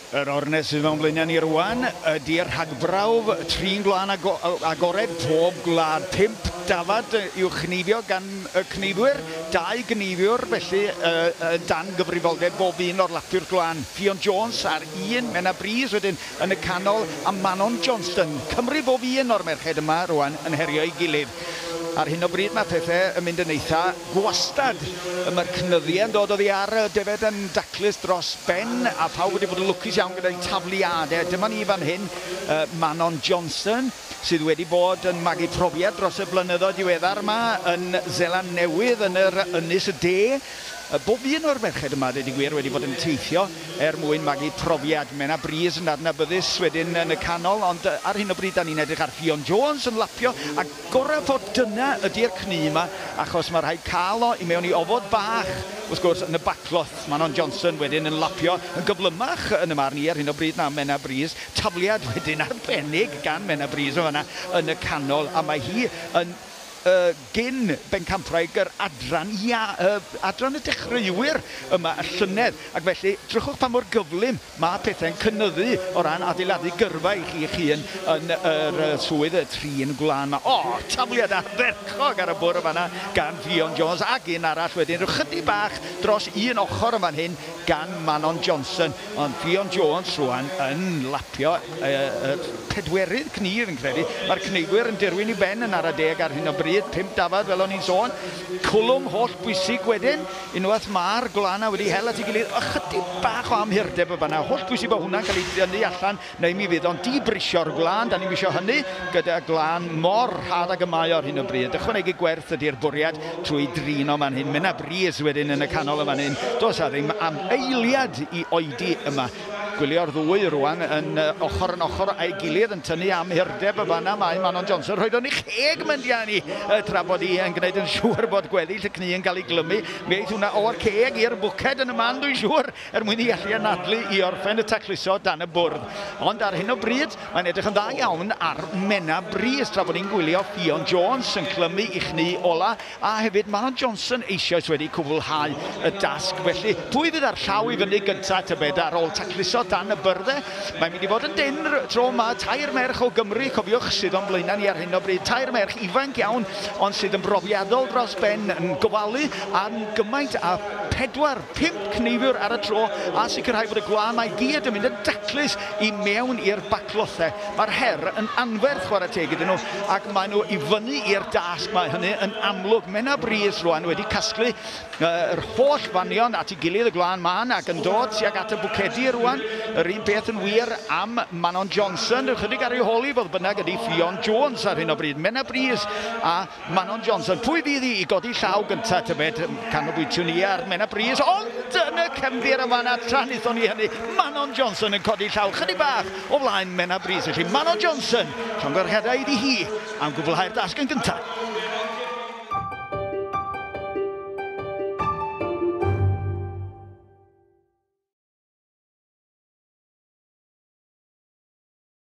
Yr ornest sydd mewn blaenau ni rwan ydy'r rhagbrawf trin gwlân agored pob gwlad. 5 dafad i'w chneifio gan y cneifwyr, 2 gneifiwr felly dan gyfrifoldeb bob un o'r lapwyr gwlân. Ffion Jones ar un, Menna Breeze wedyn yn y canol a Manon Johnston. Cymru bob un o'r merched yma rwan yn herio ei gilydd. Ar hyn o bryd mae pethau yn mynd yn eitha gwastad. Mae'r cnyddiau yn dod oddi ar y defed yn daclus dros ben a phawb wedi bod yn lwcus iawn gyda'i tafliadau. Dyma ni fan hyn Manon Johnston sydd wedi bod yn magu profiad dros y blynyddoedd diweddar yma yn Seland Newydd yn yr Ynys y De. Bob un o'r merched yma, dweud y gwir, wedi bod yn teithio er mwyn magu profiad. Menna Breeze yn adnabyddus wedyn yn y canol, ond ar hyn o bryd da ni'n edrych ar Ffion Jones yn lapio, a gorau fod dyna ydy'r cnu yma, achos mae rhaid cael o i mewn i ofod bach, wrth gwrs, yn y backcloth. Manon Johnson wedyn yn lapio yn gyflymach yn y marn i ar hyn o bryd na Menna Breeze. Tafliad wedyn arbennig gan Menna Breeze o fanna yn y canol, a mae hi yn gyn bencampwraig yr adran, ia, adran y dechreuwyr yma y llynedd, ac felly drychwch pa mor gyflym mae pethau'n cynyddu o ran adeiladu gyrfa i chi eich hun yn yr swydd y trin gwlân yma. O, tafliad ardderchog ar y bwrdd fanna gan Ffion Jones, ac un arall wedyn rhyw chydig bach dros un ochr yn fan hyn gan Manon Johnson, ond Ffion Jones rwan yn lapio pedwerydd cnif yn credu. Mae'r cneifwyr yn dirwyn i ben yn ara deg ar hyn o bryd, 5 dafad fel o'n i'n sôn. Cwlwm holl bwysig wedyn, unwaith mae'r gwlana wedi hel at ei gilydd, ychydig bach o amhurdeb y fanna, holl bwysig bod hwnna'n cael ei dynnu allan, neu mi fydd o'n dibrisio'r gwlân, da ni'n isio hynny gyda gwlân mor rhad ag y mae ar hyn o bryd. Ychwanegu gwerth ydy'r bwriad trwy drin o fan hyn. Menna Breeze wedyn yn y canol y fan hyn. Does a ddim am eiliad i oedi yma. Gwylio'r ddwy rwan yn ochr yn ochr a'i gilydd yn tynnu am hirdeb y fanna. Mae Manon Johnson rhoid o'n ei cheg mynd ni tra bod hi yn gwneud yn siŵr bod gweddill y cnu yn cael ei glymu. Mi eith hwnna o'r ceg i'r bwced yn y man, dwi'n siŵr, er mwyn i allu anadlu i orffen y tacluso dan y bwrdd. Ond ar hyn o bryd, mae'n edrych yn dda iawn ar Menna Breeze, tra bod ni'n gwylio Ffion Jones yn clymu i chnu ola, a hefyd Manon Johnson eisoes wedi cwblhau y dasg. Felly, pwy fydd ar llaw i fyny gyntaf tybed ar ôl tacluso dan y byrddau? Mae'n mynd i fod yn dyn tro yma, 3 merch o Gymru, cofiwch, sydd o'n blaenau ni ar hyn o bryd. 3 merch ifanc iawn, ond sydd yn brofiadol dros ben, yn gofalu am gymaint a 4, 5 cneifiwr ar y tro, a sicrhau bod y gwlân mae gyd yn mynd yn daclus i mewn i'r baclothau. Mae'r her yn anferth chwarae teg iddyn nhw, ac maen nhw i fyny i'r dasg, mae hynny yn amlwg. Menna Breeze rwan wedi casglu yr holl fanion at ei gilydd y gwlân mân ac yn dod tuag at y bwcedi rwan. Yr un peth yn wir am Manon Johnson, ychydig ar ei holi fodd bynnag ydy Ffion Jones ar hyn o bryd. Menna Breeze a Manon Johnson. Pwy fydd i godi llaw gyntaf tybed? Canolbwyntio ni ar Menna Breeze, ond yn y cefndir yma na tra wnaethon ni hynny, Manon Johnson yn codi llaw chydig bach o flaen Menna Breeze. Felly Manon Johnson, llongyfarchiadau iddi hi am gwblhau'r dasg yn gyntaf.